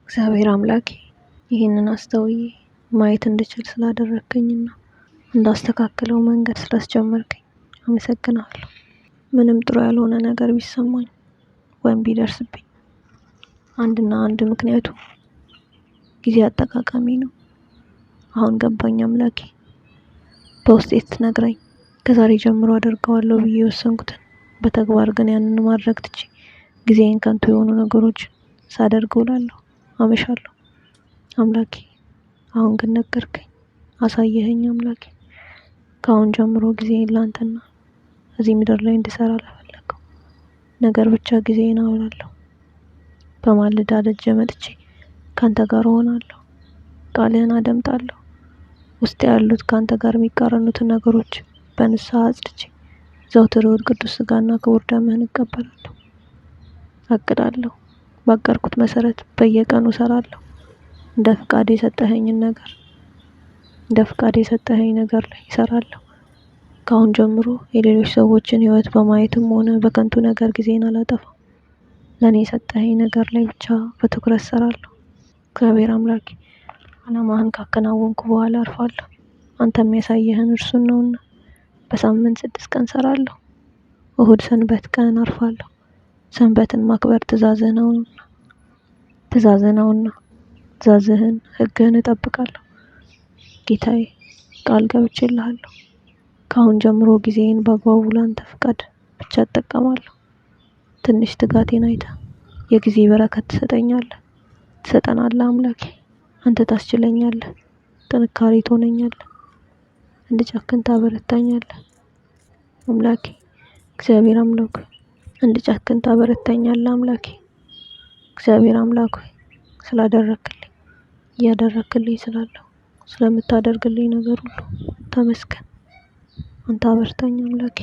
እግዚአብሔር አምላኬ ይህንን አስተውዬ ማየት እንድችል ስላደረግከኝና እንዳስተካክለው መንገድ ስላስጀመርከኝ አመሰግናለሁ። ምንም ጥሩ ያልሆነ ነገር ቢሰማኝ ወይም ቢደርስብኝ አንድና አንድ ምክንያቱ ጊዜ አጠቃቀሚ ነው። አሁን ገባኝ አምላኬ። በውስጤ ስትነግረኝ ከዛሬ ጀምሮ አደርገዋለሁ ብዬ የወሰንኩትን በተግባር ግን ያንን ማድረግ ትቼ ጊዜዬን ከንቱ የሆኑ ነገሮች ሳደርግ እውላለሁ፣ አመሻለሁ። አምላኬ አሁን ግን ነገርከኝ፣ አሳየኸኝ አምላኬ። ከአሁን ጀምሮ ጊዜዬን ላንተና እዚህ ምድር ላይ እንድሰራ ለፈለገው ነገር ብቻ ጊዜዬን አውላለሁ። በማለዳ ደጀ መጥቼ ካንተ ጋር እሆናለሁ፣ ቃልህን አደምጣለሁ። ውስጥ ያሉት ካንተ ጋር የሚቃረኑትን ነገሮች በንስሐ አጽድቼ ዘውትር እሁድ ቅዱስ ስጋና ክቡር ደምህን እቀበላለሁ። አቅዳለሁ። ባቀድኩት መሰረት በየቀኑ እሰራለሁ። እንደ ፍቃድ የሰጠኸኝን ነገር እንደ ፍቃድ የሰጠኸኝ ነገር ላይ እሰራለሁ። ከአሁን ጀምሮ የሌሎች ሰዎችን ሕይወት በማየትም ሆነ በከንቱ ነገር ጊዜን አላጠፋም። ለእኔ የሰጠኸኝ ነገር ላይ ብቻ በትኩረት እሰራለሁ። እግዚአብሔር አምላኬ ዓላማህን ካከናወንኩ በኋላ አርፋለሁ። አንተም ያሳየህን እርሱን ነውና በሳምንት 6 ቀን እሰራለሁ። እሁድ ሰንበት ቀን አርፋለሁ። ሰንበትን ማክበር ትእዛዝህ ነውና ትእዛዝህ ነውና ትእዛዝህን ሕግህን እጠብቃለሁ። ጌታዬ ቃል ገብቼልሃለሁ። ከአሁን ጀምሮ ጊዜዬን በአግባቡ ላንተ ፍቃድ ብቻ እጠቀማለሁ። ትንሽ ትጋቴን አይተህ የጊዜ በረከት ትሰጠኛለህ፣ ትሰጠናለህ አምላኬ። አንተ ታስችለኛለህ፣ ጥንካሬ ትሆነኛለህ፣ እንድጨክን ታበረታኛለህ አምላኬ። እግዚአብሔር አምላክ ሆይ እንድጨክን ታበረታኛለህ አምላኬ። እግዚአብሔር አምላክ ሆይ ስላደረክልኝ እያደረክልኝ ስላለው ስለምታደርግልኝ ነገር ሁሉ ተመስገን። አንተ አበርታኝ አምላኬ።